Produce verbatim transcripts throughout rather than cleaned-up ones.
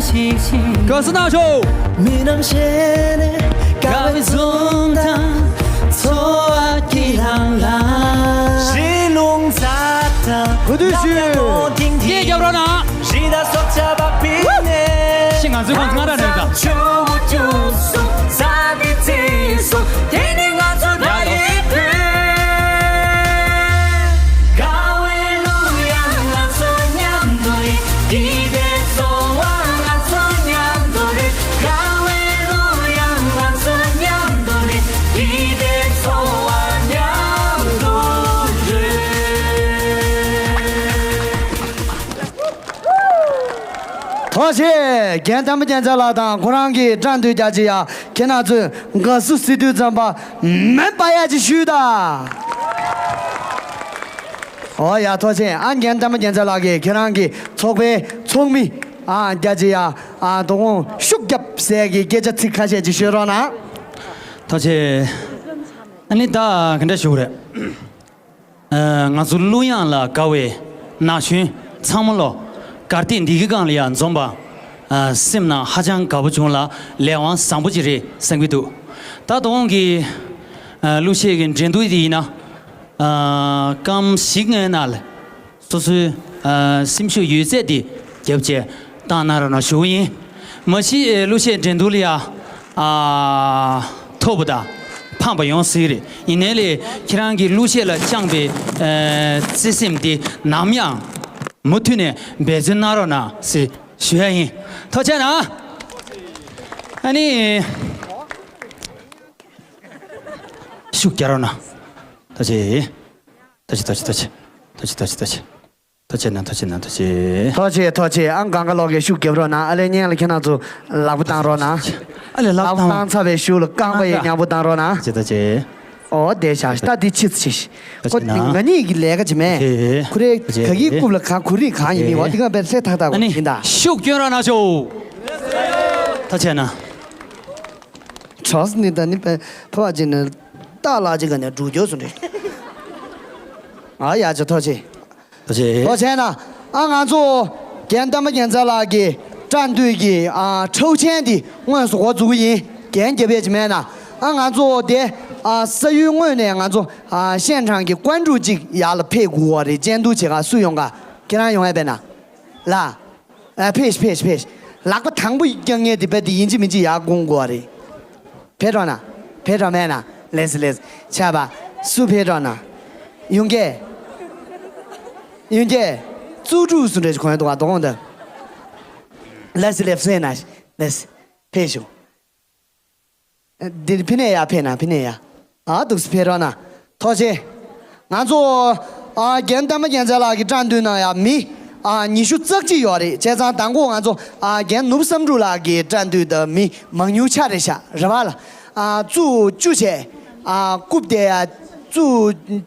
ག་སུ་ན་ཤོ། མི་རྣམས་ཞལ་ནས་དགའ་བའི་འཛུམ་མདངས། འཚོ་བ་སྐྱིད་ལྷང་ལྷང་། ཞི་ལུང་མཛའ་དང་གུས་འདུད་ཞུ། སྐད་རྒྱབ་རོགས་གནང་། ཞི་ད་སོག་ཆ་བག་པི་ནས། ཞི་ང་ཚོའི་ཁོང་ཚོ་ང་ར་ནས་ད། ཆུ་བོ་ཆུ་སོ་ས་དི་ཚི་སོ། དེ་ནི་ང་ཚོ་ད་ཡི་ཕུ། དགའ་བའི་གླུ་དབྱངས་ང་ཚོ་མཉམ་དུ་རེད། འདི་ལྟའི་འཚོ་བ་ང་ཚོ་མཉམ་དུ་རེད། དགའ་བའི་གླུ་དབྱངས་ང་ཚོ་མཉམ་དུ་རེད། འདི་ལྟའི་འཚོ་བ་མཉམ་དུ་རེད། ཐུགས་རྗེ་ཆེ། རྒན་དམ་པ་རྒྱལ་མཚན་ལགས་དང་ཁོ་རང་གི་སྐྲ་མདུད་རྒྱ་ཆེ་ཡ། ཁྱེད་རང་ཚོས་དགའ་བསུ་ཟེར་དུས་ཙམ་པ་མེ་འབར་ཡ་ཅིག་ཞུས་ད། ཨོ་ཡ་ཐུགས་རྗེ་ཆེ། ཨ་རྒན་དམ་པ་རྒྱལ་མཚན་ལགས་ཀྱིས་ཁྱེད་རང་གི་ཚོགས་པའི་ཚོགས་མི་ཨ་རྒྱ་ཆེ་ཡ་ཨ་དོ་དགོང་ཤུགས་རྒྱབ་ཟེར་གི་སྐད་ཆ་ཚིག་ཁ་ཤས་ཅིག་ཤོད་རོགས་གནང་། ཐུགས་རྗེ་ཆེ། ཨ་ནི་ད་ག་འདྲ་ཞུ་རེད། ཨ། ང་ཚོ་གླུ་དབྱངས་ལ་དགའ་བའི་ན་གཞོན་ཚང་མ་ལོ། གར་སྟེགས་འདི་གི་སྒང་ལ་ཡང་འཛོམས་པ། ཨ། སེམས་ནང་ཧ་ཅང་དགའ་པོ་བྱུང་ལ་ལས་དབང་བཟང་པོ་ཅིག་རེད་བསམ་གྱི་འདུག་ད་དོ་དགོང་གི་ཨ་གླུ་གཞས་ཀྱི་འགྲན་བསྡུར་འདི་ཡིན་ན། ཨ། སྐར་མ་བཞི་ལྔའི་ནང་ལ་སོ་སོའི་ཨ་སེམས་ཤུགས་ཡོད་ཚད་དེ་རྒྱབ་བྱས་བཏང་གནང་རོགས་གནང་ཞུ་གི་ཡིན། མ་གཞི་གླུ་གཞས་འགྲན་བསྡུར་ལ་ཡ། ཨ། མཐོ་པོ་དང་ཕངས་པ་ཡོང་སྲིད་རེད། ཡིན་ནའི་ལས་ཁྱེད་རང་གི་གླུ་གཞས་ལ་བཅངས་པའི་ཨ་བརྩེ་སེམས་དེ་ནམ་ཡང་མུ་མཐུད་ནས་འབད་བརྩོན་གནང་རོགས་གནང་ཟེར་ཞུ་ཡ་ཡིན། ཐུགས་རྗེ་གནང་། ཨ་ནི། ཤུགས་རྒྱག་རོགས་གནང་། ཐུགས་རྗེ་ཆེ། ཐུགས་རྗེ་ཆེ། ཐུགས་རྗེ་ཆེ། ཐུགས་རྗེ་ཆེ། ཐུགས་རྗེ་ཆེ། ཐུགས་རྗེ་ཆེ། ཐུགས་རྗེ་ཆེ། ཐུགས་རྗེ་ཆེ། ཐུགས་རྗེ་ཆེ། ཨང་གང་ག་ལོག་གི་ཤུགས་རྒྱབ་རོགས་གནང་། ཨ་ལས་སྙན་ལ་ཁྱེད་རང་ཚོ་ལག་པ་བཏང་རོགས་གནང་། ཨ་ལས་ལག་པ་ལག་པ་བཏང་བཏང་ཚར་བའི་ཤུགས་ལ་རྐང་པ་ཡི་མཉམ་པོ་བཏང་རོགས་གནང་། ཐུགས་རྗེ་ཆེ། ཐུགས་རྗེ་ཆེ། ཨོ་དེ་ཤག་ད་འདི་ཕྱིས་ཕྱིས། ཁོ་ང་གཉིས་ཀྱི་ལས་ཀ་ཅི་མེད། ཁོ་རེ་ག་གི་རྐུབ་ལ་གང་ཁོ་རིག་གང་ཡིན་མིན་འོ་དེ་ག་པའི་ཚེ་ཐག་ཐག་པ་ཡིན་ད། ཤུགས་སྐྱོན་རོགས་གནང་ཤོག་ཐུགས་རྗེ་ཆེ་གནང་། གྲོགས་ནི་ད་ནི་པའི་ཕོ་བ་ཅིག་ནི་རྟ་ལག་ཅིག་ག་ནས་འགྲོ་རྒྱུ་སུ་རེད། ཨ་ཡ་ཅི་ཐུགས་རྗེ་ཆེ། ཐུགས་རྗེ་ཆེ། ཐུགས་རྗེ་ཆེ་གནང་། ཨ་ང་ཚོ་རྒན་དམ་པ་རྒྱལ་མཚན་ལགས་ཀྱི་སྐྲ་མདུད་ཀྱི་ཨ་ཁྲའུ་ཆེན་འདི་དངོས་སུ་འགོ་འཛུགས་ཀྱི་ཡིན། རྒྱན་རྒྱབ་ཡས་ཅི་མེད་ན། ཨ་ང་ཚོ་དེ་ཨ་ས་ཡུལ་དངོས་ནས་ང་ཚོ་ཨ་ཤན་ཁྲང་གི་ཀོན་ཀྲུག་ཅིག་ཡར་ལ་ཕེབས་དགོས་པ་རེད། སྤྱན་འདུག་བྱེད་ག་སུ་ཡོང་ག་ཁྱེད་རང་ཡོང་ཡས་པས་ན། ལ། ཨ་ཕེབས་ཕེབས་ཕེབས། ལག་པ་དང་པོ་རྒྱག་མཁན་དེ་བས་དེ་ཡིན་གཅིག་མིན་གཅིག་ཡར་དགོངས་དགོས་པ་རེད། ཕེབས་རོགས་གནང་། ཕེབས་རོགས་མེད་ན། ལེས་ལེས། ཆ་བ། སུ་ཕེབས་རོགས་གནང་། ཡུང་སྐྱེས། ཡུང་སྐྱེས། ཙུ་ཀྲུག་སུ་འདྲ་ཞིག་གོན་འདུག་ག་དོ་དགོང་དུ། ལེས་ལེས་སེ་ན། ལེས། ཕེབས་ཤོག་འདིར་ཕི་ནས་ཡར་ཕེབས་ན་ཕི་ནས་ཡར། ཨ་འདུག་སེ་ཕེབས་རོགས་གནང་། ཐུགས་རྗེ་ཆེ། ང་ཚོ་ཨ་རྒན་དམ་པ་རྒྱལ་མཚན་ལགས་ཀྱི་སྐྲ་མདུད་ནང་ཡང་མི་ཨ་ཉི་ཤུ་རྩ་གཅིག་ཡོད་རེད། བྱས་ཙང་དང་པོ་ང་ཚོ་ཨ་རྒན་ནོར་བུ་བསམ་འགྲུབ་ལགས་ཀྱི་སྐྲ་མདུད་དང་མི་མང་ཉུང་ཆ་རེ་བཞག་རེད་བ་ལ། ཨ་ཙུ་བཅུ་བྱས། ཨ་རྐུབ་དེ་ཡ་ཙུ་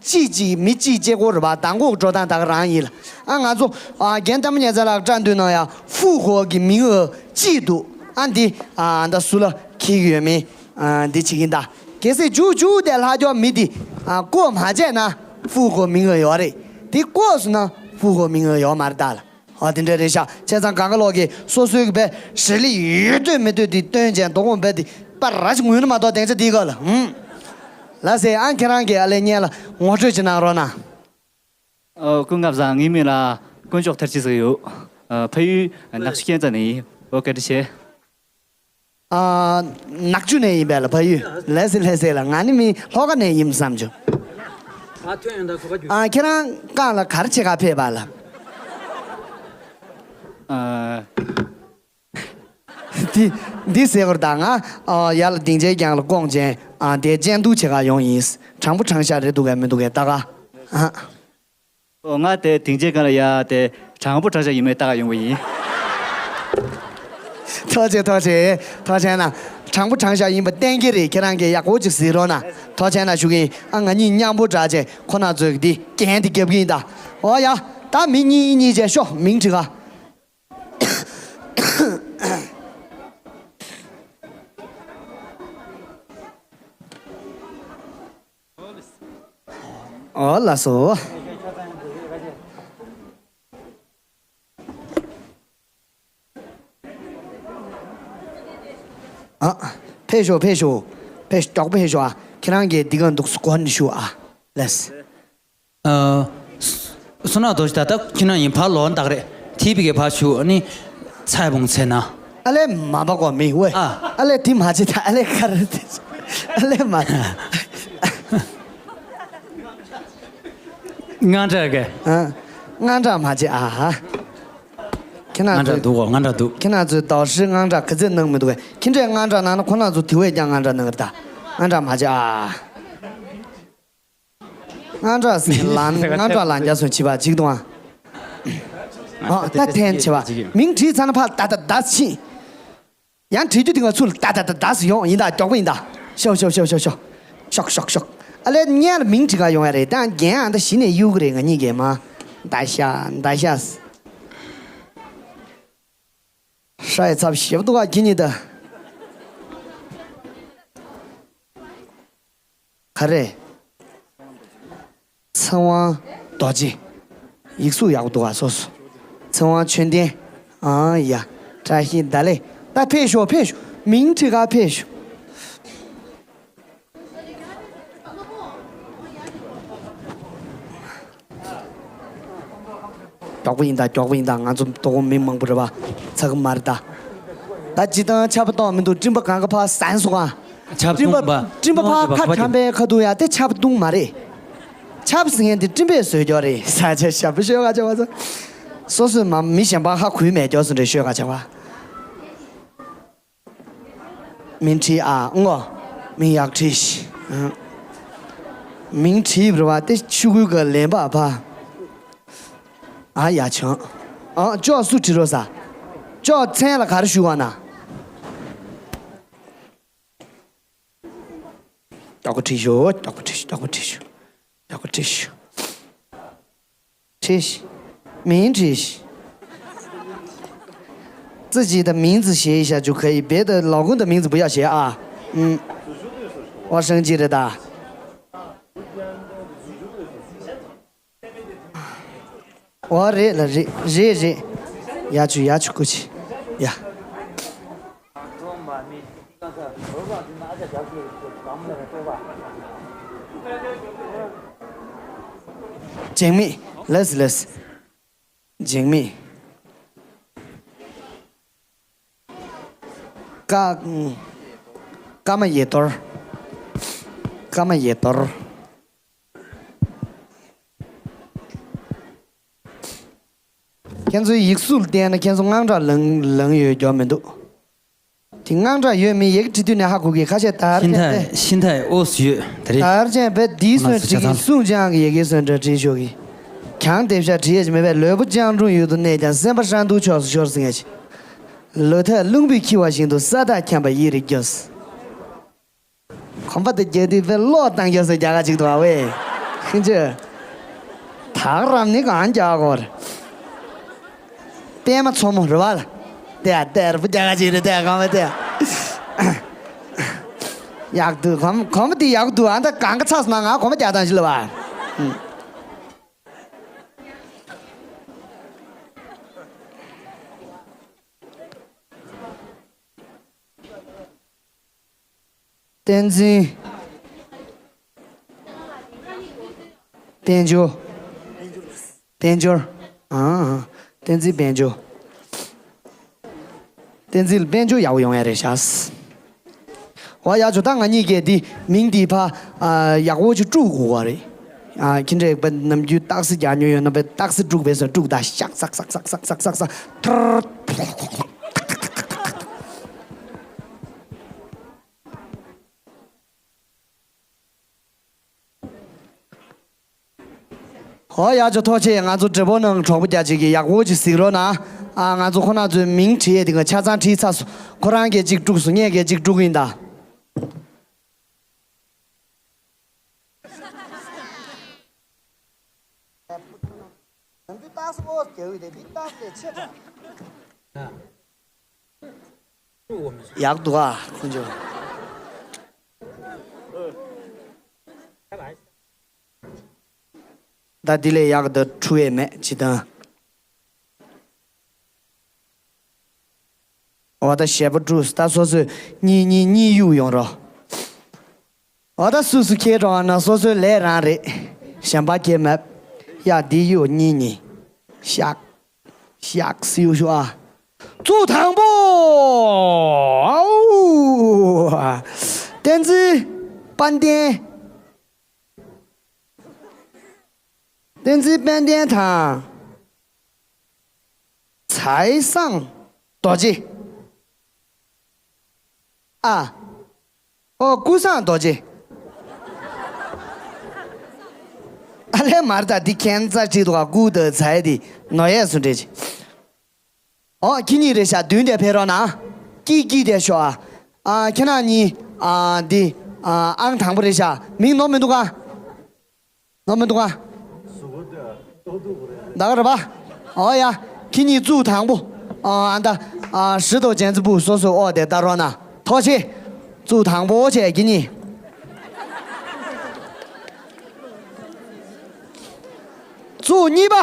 གཅིག་གཅིག་མི་གཅིག་བཅས་སྐོར་རེད་བ། དང་པོ་འགྲོ་སྟངས་ད་ག་རང་ཡིན་ལ། ཨ་ང་ཚོ་ཨ་རྒན་དམ་པ་རྒྱལ་མཚན་ལགས་ཀྱི་སྐྲ་མདུད་ནང་ཡང་ཧྥུ་ཧོ་གི་མིང་ཨ་གཅིག་འདུག་ཨ་འདི་ཨ་ད་སུ་ལ་འཁྱེར་གྱི་ཡོད་མེད། ཨ་འདི་བྱེད་ཀྱིན་གདའ། གལ་སྲིད་མཇུག་མཇུག་དེ་ལྷག་ཀྱོག་མི་འདི་ཨ་བཀོག་མ་བྱས་ན་ཧྥུ་ཧོ་མིང་ཡོད་རེད། དེ་བཀོག་སོང་ན་ཧྥུ་ཧོ་མིང་ཡོད་མ་རེད་ད་ལ། ཨ་དེ་འདྲ་རེད་ཤག་བྱས་ཙང་གང་ག་ལོག་གིས་སོ་སོའི་གི་བས་རེ་ལི་ཡོད་དོད་མེད་དོད་དེ་སྟོན་བྱས་མདོ་དགོང་བས་དེ་པར་ར་ཞིག་ངུས་ན་མ་གཏོགས་སྡིངས་ཆ་འདིའི་སྒང་ལ་ཧུམ། ལགས་སེ་ཨ་ཁྱེད་རང་གིས་ཨ་ལས་སྙན་ལ་ངོ་སྤྲོད་ཅིག་གནང་རོགས་གནང་། ཨོ་སྐུ་ངལ་བཟང་། ངའི་མིང་ལ་དཀོན་མཆོག་ཐར་ཅི་ཟེར་ཡོད། ཨ་ཕ་ཡུལ་ནག་ཆུ་ཁྱད་རྩ་ནས་ཡིན། ཨོ་བཀའ་དྲིན་ཆེ། ཨ་ནག་ཆུ་ནས་ཡིན་པས་ལ་ཕ་ཡུལ། ལགས་སེ་ལགས་སེ་ལ་ང་ནི་མི་ལྷོ་ཁ་ནས་ཡིན་བསམ་བྱུང་། ཨ་ཁྱེད་རང་རྐང་ལ་ག་རེ་བྱེད་ག་ཕེབས་པ་ལ། ཨ། འདི་འདི་ཟེར་བར་དང་ང་ཨ་ཡར་ལ་སྡིངས་ཆའི་རྒྱང་ལ་བསྐོངས་བྱས་ཨ་དེ་སྤྱན་འདུག་བྱེད་ག་ཡོང་ཡིན། དྲང་པོ་དྲང་བཞག་རེད་འདུག་གས་མི་འདུག་གས་ལྟ་ག་ཨ། ཨོ་ང་དེ་སྡིངས་ཆའི་སྒང་ལ་ཡ་དེ་དྲང་པོ་དྲང་བཞག་ཡིན་མིན་ལྟ་ག་ཡོང་བ་ཡིན། ཐུགས་རྗེ་ཐུགས་རྗེ་ཐུགས་རྗེ་གནང་། དྲང་པོ་དྲང་བཞག་ཡིན་པ་གཏན་འཁེལ་རེད། ཁྱེད་རང་གིས་ཡག་པོ་ཅིག་གཟིགས་རོགས་གནང་། ཐུགས་རྗེ་གནང་ཞུ་གི་ཡིན། ཨ་ང་གཉིས་མཉམ་པོ་འདྲ་བྱས་ཁོ་ན་ཚོས་འདི་རྒྱན་འདི་རྒྱབ་ཀྱི་ཡིན་ད། ཨོ་ཡ། ད་མི་གཉིས་གཉིས་བྱས་ཤོག་མིང་བྲིས་ག་ཨོ་ལགས་སོ། ཨ། ཕེབས་ཤོག་ཕེབས་ཤོག་ཕེབས་ཤོག་མགྱོགས་པོ་ཕེབས་ཤོག་ཨ། ཁྱེད་རང་གིས་འདི་ག་འདུག་སྐོར་ནས་ཞུ་ཨ། ལེས། ཨ། བསོད་ནམས་རྡོ་རྗེ། ད་ལྟ་ཁྱེད་རང་ཡིན་ཕར་ལོག་འདུག་རེད། དེ་བི་གའི་ཕར་ཞུ་ཨ་ནི། ཚ་བོང་ཚེ་ན། ཨ་ལས་མ་པ་གོ་མི་ཝེ། ཨ། ཨ་ལས་དེ་མ་བྱེད་ད་ཨ་ལས་ཁར། ཨ་ལས་མ། དངངས་སྐྲག་གི། ཨ། དངངས་སྐྲག་མ་བྱེད་ཨ། ཁྱེད་རང་དངངས་སྐྲག་ཚོས་འདུག་གོ། དངངས་སྐྲག་འདུག་ཁྱེད་རང་ཚོས་ཟླ་བ་ཧྲིལ་དངངས་སྐྲག་ག་ཚོད་གནང་མི་འདུག་གས། ཁྱེད་འདྲས་དངངས་སྐྲག་གནང་ན་ཁོ་རང་ཚོ་དེ་བས་ཀྱང་དངངས་སྐྲག་གནང་གི་རེད་ད། དངངས་སྐྲག་མ་བྱེད་ཨ། དངངས་སྐྲག་ཟིན་ལན་དངངས་སྐྲག་ལན་རྒྱག་སོང་བྱིས་པ་གཅིག་དང་ཨ། ཨ་ད་འཐེན་བྱིས་པ་མིང་བྲིས་ཚར་ན་ཕར་ད་ད་ད་ཕྱིན། ཡང་བྲིས་རྒྱུ་དེ་ང་ཚུར་ད་ད་ད་ད་ཟེར་ཡོང་ཡིན་ད། མགྱོགས་པོ་ཡིན་ད། ཤོག་ཤོག་ཤོག་ཤོག་ཤོག་ཤོག་ཤོག་ཤོག་ཨ་ལས་སྔོན་ལ་མིང་བྲིས་ག་ཡོང་ཡ་རེད། ད་རྒན་ཨ་ད་གཞི་ནས་གཡུག་གི་རེད། ང་གཉིས་ཀས་མ། ད་ཤ་ད་ཤ། ཧྲ་ཡི་ཚབ་ཞེ་པོ་འདུག་ག་ཁྱེད་གཉིས་ད། ག་རེ། ཚེ་དབང་རྡོ་རྗེ། ཡིག་གཟུགས་ཡག་པོ་འདུག་ག་སོ་སོ། ཚེ་དབང་ཆོས་ལྡན། ཨང་ཡ། བཀྲ་ཤིས་བདེ་ལེགས། ད་ཕེབས་ཤོག་ཕེབས་ཤོག་མིང་བྲིས་ག་ཕེབས་ཤོག་མགྱོགས་པོ་ཡིན་ད། མགྱོགས་པོ་ཡིན་ད། ང་ཚོ་ལྟོ་གོང་མི་མང་པོ་རེད་པ། ཚ་གི་མ་རེད་ད། ད་ཅི་དང་ཆར་པ་གཏོང་མི་འདུག་སྤྲིན་པ་གང་ག་ཕར་སངས་སོང་ཨ། ཆར་པ་སྤྲིན་པ་བཏུང་པ། སྤྲིན་པ་ཕར་ཁ་ཁྲམ་པའི་ཁ་ཐུག་ཡ་དེ་ཆར་པ་བཏུང་མ་རེད། ཆར་པ་ཟེར་མཁན་དེ་སྤྲིན་པས་བཟོས་ཀྱོག་རེད། ས་ཆ་ཞབས་པ་ཤོད་ག་ཆ་བ་ཚོ། སོ་སོས་མ་མི་གཞན་པ་ཧ་གོ་མེད་ཀྱོག་སོང་རེད། ཤོད་ག་ཆ་བ། མིང་བྲིས་ཨ་ངོ་། མིང་ཡག་བྲིས་ཤིག་མིང་བྲིས་པ་རེད་པ་དེ་ཤོག་གུ་ག་ལན་པ་ཕ། ཨ་ཡ་ཆང་། ཨ་ཅོག་སུ་བྲིས་རོགས་ས། ཅོག་མཚན་ལ་ག་རེ་ཞུ་བ་ན། མགྱོགས་པོ་བྲིས་ཤོག་མགྱོགས་པོ་བྲིས་ཤོག་མགྱོགས་པོ་བྲིས་ཤོག་མགྱོགས་པོ་བྲིས་ཤོག 这是，名这是，自己的名字写一下就可以，别的老公的名字不要写啊。嗯，我生气了的。ཨོ་རེད་ལ་རེད་རེད་རེད། ཡ་ཆུ་ཡ་ཆུ་ཀུ་ཆི། ཡ། འཇིགས་མེད། ལེས་ལེས། འཇིགས་མེད། ཀ། ཀ་མ་ཡེ་དོར། ཀ་མ་ཡེ་དོར། ཁྱེད་ཚོའི་ཡིག་གཟུགས་བལྟས་ན་ཁྱེད་ཚོ་དངངས་སྐྲག་ལངས་ལངས་ཡོད་རྒྱུ་མི་འདུག་དེ་དངངས་སྐྲག་ཡོད་མེད་ཡི་གེ་བྲིས་དུས་ནས་ཧ་གོ་གི། ཁ་ཤས་དར་ཅན་པས། ཤིན་ཏུ་ཨོ་སི་ཡོད་དེ་རེད། དར་ཅན་པས་འདིའི་སོན་བྲིས་ཀྱི་སུང་ཅང་གི་ཡི་གེ་སོན་འདྲ་བྲིས་ཤོག་གི། གྱང་འདེབས་ཤག་བྲིས་ཡས་ཀྱི་མེད་པས། ལུས་པོ་སྤྱང་གྲུང་ཡུལ་དུ་གནས་ཀྱང་། སེམས་པ་ཧྲན་ཏུང་ཕྱོགས་སུ་ཤོར་ཟིན་ངེས་ཤིང་། ལུས་ཐག་རླུང་བུས་འཁྱུ་བ་བཞིན་དུ། ས་ཐག་འཁྱམས་པ་ཡིད་རེ་སྐྱོ། གོམ་པ་དེ་རྒྱག་དུས་དཔེ་ལོག་བཏང་རྒྱུ་ཟེར་རྒྱ་གར་ཅིག་འདུག་ཨ་ཝེ། ཁྱེད་ཚོས། ཐག་རམ་ནི་གང་རྒྱག་གོ་རེད། པད་མ་མཚོ་མོ་རེད་པ། དེ་ཡ་དེ་རུ་རྒྱ་གར་ཅིག་རེད་དེ་གང་བ་དེ། ཡག་འདུག་གོམ་གོམ་པ་དེ་ཡག་འདུག་ཨ་ད་གང་ག་ཚགས་སོང་ན་ང་གོམ་པ་རྒྱག་སྟངས་ཤིག་ལབ་པ། བསྟན་འཛིན། དཔལ་འབྱོར། དཔལ་འབྱོར། ཨང་། བསྟན་འཛིན་དཔལ་འབྱོར། བསྟན་འཛིན་དཔལ་འབྱོར་ཡག་པོ་ཡོང་ཡ་རེད་ཤག་ཨོ་ཡ་ཇོ་ད་ང་གཉིས་ཀས་འདི་མིང་འདི་ཕ། ཨ་ཡག་པོ་ཅིག་དཀྲུག་དགོས་པ་རེད། ཨ་ཁྱེད་འདྲས་པ་ནམ་རྒྱུན་རྟགས་གསལ་རྒྱག་མྱོང་ཡོད་ན་པས་རྟགས་གསལ་དཀྲུག་པས་སོ་དཀྲུག་ད་ཤག་ཟག་ཟག་ཟག་ཟག་ཟག་ཟག་ཟག་ཐུར། ཧོ་ཡ་ཇོ་ཐུགས་རྗེ་ཆེ། ང་ཚོ་བགྲེས་པོ་ནང་གྲོགས་པོ་རྒྱ་ཆེ་གི་ཡག་པོ་ཅིག་གཟིགས་རོགས་གནང་། ཨ་ང་ཚོ་ཁོ་ན་ཚོའི་མིང་བྲིས་ཡས་དེ་ག་ཆ་ཚང་བྲིས་ཚར་སོང་། ཁོ་རང་གིས་གཅིག་དཀྲུགས་སོང་། ངས་གས་གཅིག་དཀྲུགས་ཡིན་ད། ཡག་འདུག་ཨ་ཁོང་ཚོ། ད་འདི་ལས་ཡག་འདི་འཁྲུ་ཡས་མེད་ཅི་དང་། འོ་ད་ཞེ་པོ་འགྲོ། ད་སོ་སོས་གཉིས་གཉིས་གཉིས་གཡུག་ཡོང་རོགས། འོ་ད་སུ་སུ་ཁྱེར་འགྲོ་བ་ན་སོ་སོའི་ལས་རང་རེད། གཞན་པ་ཁྱེར་མེད། ཡ་འདི་གཡུག་གཉིས་གཉིས། ཤག་ཤག་སིའུ་ཤུ་ཨ། གཙུག་དང་པོ། ཨའུ། བསྟན་འཛིན་དཔལ་ལྡན། བསྟན་འཛིན་དཔལ་ལྡན་དང་། ཚའི་སང་རྡོ་རྗེ། ཨ། ཨོ་ཀུ་སང་རྡོ་རྗེ། ཨ་ལས་མར་ད་འདི་ཁྱེད་རྩ་གཅིག་འདུག་ག་ཀུ་དང་ཚའི་འདི་ནོར་ཡས་སུ་འདྲེས་ཅི། ཨོ་ཁྱེད་གཉིས་རེད་ཤག་མདུན་དེ་ཕེབས་རོགས་གནང་། ཀྱིས་ཀྱིས་དེ་ཤོག་ཨ། ཨ་ཁྱེད་རང་གཉིས་ཨ་འདི་ཨ་ཨང་དང་པོ་རེད་ཤག་མིང་ནོར་མི་འདུག་ག་ནོར་མི་འདུག་ག་ད་ག་རེད་པ། ཨོ་ཡ། ཁྱེད་གཉིས་གཙུག་དང་པོ། ཨ་ཨ་ད་ཨ་ཧྲི་དང་ཇན་ཙི་པུ་སོ་སོའི་འོག་དེ་ལྟ་རོགས་གནང་། ཐུགས་རྗེ་ཆེ། གཙུག་དང་པོ་བྱས་ཁྱེད་གཉིས། གཙུག་གཉིས་པ།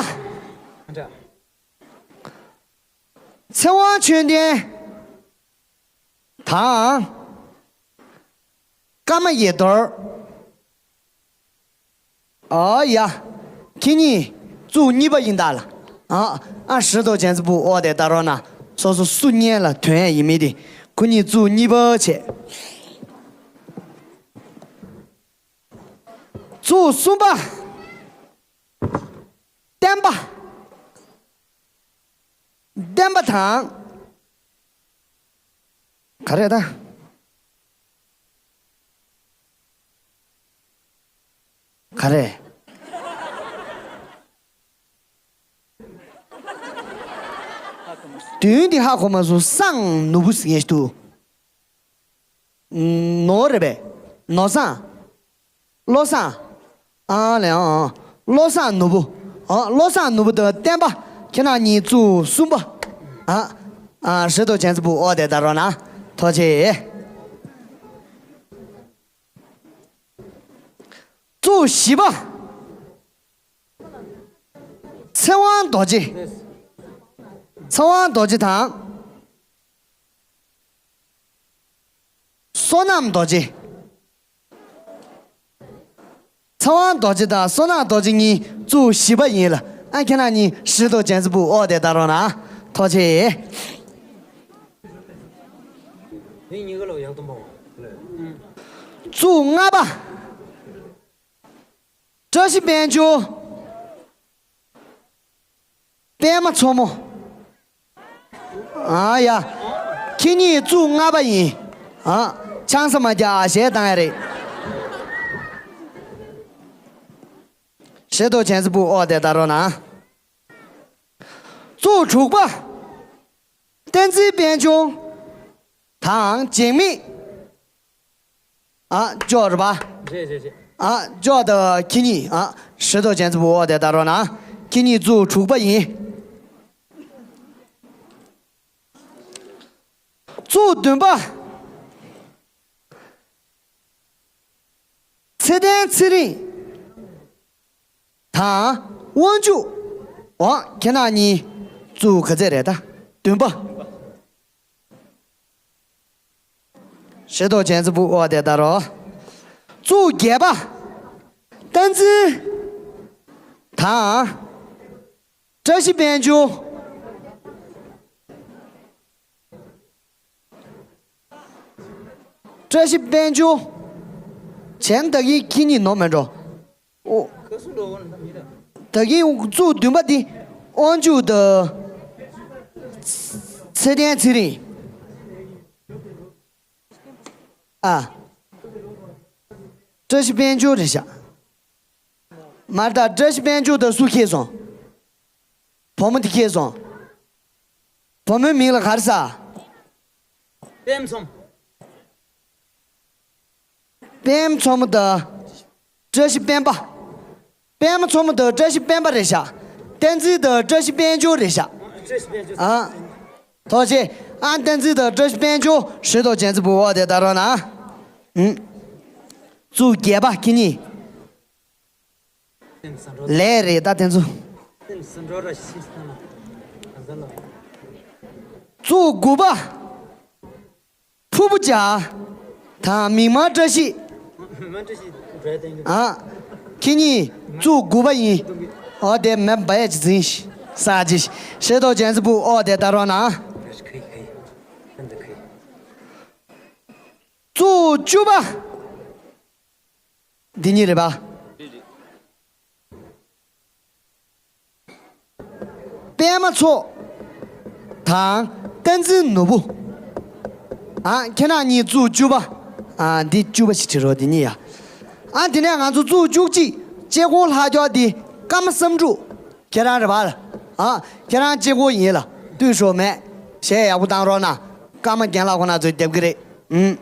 ཚེ་དབང་ཆོས་ལྡན་དང་། ཀརྨ་ཡེ་རྡོར། ཨོ་ཡ། ཁྱེད་གཉིས་གཙུག་གཉིས་པ་ཡིན་ད་ལ། ཨ་ཨ་ཧྲི་དང་ཇན་ཙི་པུ་འོག་དེ་ལྟ་རོགས་གནང་། སོ་སོ་སུ་གཉིས་ལ་དོན་ཡིན་མིན་དེ། ཁོ་གཉིས་གཙུག་གཉིས་པ་བྱས། གཙུག་གསུམ་པ། བསྟན་པ། བསྟན་པ་དང་། ག་རེ་ད། ག་རེ། དོན་འདི་ཧ་གོ་མ་སོང་། སང་ནོར་བུ་ཟེར་མཁན་ཞིག་འདུག་ནོར་རེད་པས། ནོར་བཟང་། བློ་བཟང་། ཨ་ལས་ཨང་ཨང་། བློ་བཟང་ནོར་བུ། ཨ་བློ་བཟང་ནོར་བུ་དང་བསྟན་པ། ཁྱེད་རང་གཉིས་གཙུག་གསུམ་པ། ཨ་ཨ་ཧྲི་དང་ཇན་ཙི་པུ་འོག་དེ་ལྟ་རོགས་གནང་། ཐུགས་རྗེ་ཆེ། གཙུག་བཞི་པ། ཚེ་དབང་རྡོ་རྗེ། ཚེ་དབང་རྡོ་རྗེ་དང་། བསོད་ནམས་རྡོ་རྗེ། ཚེ་དབང་རྡོ་རྗེ་དང་བསོད་ནམས་རྡོ་རྗེ་གཉིས་གཙུག་བཞི་པ་ཡིན་ལ། ཨ་ཁྱེད་རང་གཉིས་ཧྲི་དང་ཇན་ཙི་པུ་འོག་དེ་ལྟ་རོགས་གནང་། ཐུགས་རྗེ་ཆེ། དེ་གཉིས་ཀ་ལ་ཡག་ཏུ་འབབ་པ། གཙུག་ལྔ་པ། བཀྲ་ཤིས་དཔལ་འབྱོར། པད་མ་མཚོ་མོ། ཨ་ཡ། ཁྱེད་གཉིས་གཙུག་ལྔ་པ་ཡིན། ཨ། ཆང་ས་མ་རྒྱག་ཞེས་བཏང་ཡ་རེད། ཧྲི་དང་ཇན་ཙི་པུ་འོག་དེ་ལྟ་རོགས་གནང་། གཙུག་དྲུག་པ། བསྟན་འཛིན་དཔལ་འབྱོར། དང་འཇིགས་མེད། ཨ་ཅོག་རེད་པ། རེད་རེད་རེད། ཨ་ཅོག་དང་ཁྱེད་གཉིས་ཨ་ཧྲི་དང་ཇན་ཙི་པུ་འོག་དེ་ལྟ་རོགས་གནང་། ཁྱེད་གཉིས་གཙུག་དྲུག་པ་ཡིན། གཙུག་བདུན་པ། ཚེ་བརྟན་ཚེ་རིང་། དང་། དབང་ཕྱུག་འོ་ཁྱེད་རང་གཉིས་གཙུག་ག་ཚད་རེད་ད། བདུན་པ། ཧྲི་དང་ཇན་ཙི་པུ་འོག་དེ་ལྟ་རོགས། གཙུག་བརྒྱད་པ། བསྟན་འཛིན། དང་། བཀྲ་ཤིས་དཔལ་འབྱོར། བཀྲ་ཤིས་དཔལ་འབྱོར། གཞན་ད་གིན་ཁྱེད་གཉིས་ནོར་མེད་འགྲོ། ཨོ། ད་གིན་གཙུག་བདུན་པ་འདི། དབང་ཕྱུག་དང་། ཚེ་བརྟན་ཚེ་རིང་། ཨ། བཀྲ་ཤིས་དཔལ་འབྱོར་རེད་ཤག་མར་ད་བཀྲ་ཤིས་དཔལ་འབྱོར་དང་སུ་ཁེལ་སོང་། བུ་མོ་དེ་ཁེལ་སོང་། བུ་མོའི་མིང་ལ་ག་རེ་ཟེར། པད་མཚོ་མོ། པད་མཚོ་མོ་དང་། བཀྲ་ཤིས་སྤེན་པ། པད་མ་མཚོ་མོ་དང་བཀྲ་ཤིས་སྤེན་པ་རེད་ཤག་བསྟན་འཛིན་དང་བཀྲ་ཤིས་དཔལ་འབྱོར་རེད་ཤག་ཨ། ཐུགས་རྗེ་ཆེ། ཨ་བསྟན་འཛིན་དང་བཀྲ་ཤིས་དཔལ་འབྱོར། ཧྲི་དང་ཇན་ཙི་པུ་འོག་དེ་ལྟ་རོགས་གནང་། ཨུམ། གཙུག་བརྒྱད་པ་ཁྱེད་གཉིས། ལས་རེད་ད་དེ་ཚོ། གཙུག་དགུ་པ། ཕུར་བུ་བྱ། དང་མིག་དམར་བཀྲ་ཤིས། ཨ། ཁྱེད་གཉིས་གཙུག་དགུ་པ་ཡིན། འོ་དེ་མེ་འབའ་ཡ་ཅི་འཛིན་ཤི་ས་ཅི་ཤེས་ཏོ་ཅན་ཙི་པུ། འོ་དེ་ལྟ་རོགས་གནང་། གཙུག་བཅུ་པ། འདི་གཉིས་རེད་པ། པད་མ་མཚོ་དང་བསྟན་འཛིན་ནོར་བུ། ཨ། ཁྱེད་རང་གཉིས་གཙུག་བཅུ་པ། ཨ། འདི་བཅུ་པ་ཞིག་བྲིས་རོགས། འདི་གཉིས་ཡ། ཨ། དེ་ནས་ང་ཚོ་གཙུག་བཅུ་གཅིག་ལྕེ་སྒོ་ལྷག་རྒྱག་འདི་ཀརྨ་བསམ་འགྲུབ། ཁྱེད་རང་རེད་པ། ཨ། ཁྱེད་རང་ལྕེ་སྒོ་ཡིན་ལ་ལྟོས་ཤོག་མེད། གཞས་ཡག་པོ་བཏང་རོགས་གནང་། ཀརྨ་རྒན་ལགས་ཁོ་ན་ཚོས་རྒྱབ་ཀྱི་རེད། ཨུམ།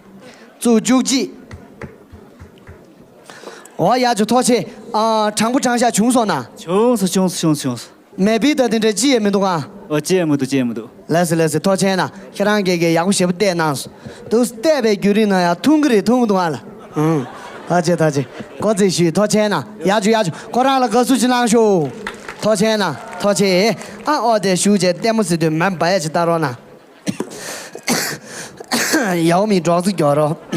གཙུག་བཅུ་གཅིག་འོ་ཡ་ཇུ་ཐོག་ཆེ། ཨ། དྲང་པོ་དྲང་བཞག་བྱུང་སོང་ན། བྱུང་སོང་བྱུང་སོང་བྱུང་སོང་། མེ་པི་ད་དེ་འདྲ་ཅི་ཡང་མི་འདུག་ཨ། ཨོ་ཅི་ཡང་མི་འདུག་ཅི་ཡང་མི་འདུག་ལགས་སོ་ལགས་སོ། ཐོག་ཆེ་ན་ཁྱེད་རང་གིས་གིས་ཡག་པོ་ཞེ་པོ་བལྟས་གནང་སོང་། འདུག་བལྟས་པའི་བརྒྱུད་རིམ་ན་ཡང་ཐུང་གི་རེད། ཐུང་གི་འདུག་ཨ་ལ། ཨང་། ཐོག་ཆེ་ཐོག་ཆེ། གོ་རྩིས་ཞུས། ཐོག་ཆེ་ན་ཡ་ཇུ་ཡ་ཇུ་ཁོ་རང་ལ་དགའ་བསུ་ཅིག་གནང་ཤོག་ཐོག་ཆེ་ན་ཐོག་ཆེ། ཨ། འོ་དེ་ཞུ་བྱས་ལྟད་མོ་ཟེར་དུས་མེ་འབའ་ཡ་ཅིག་ལྟ་རོགས་གནང་། ཡའོ་མི་སྒྲོག་ཙིག་རྒྱོག་རོགས།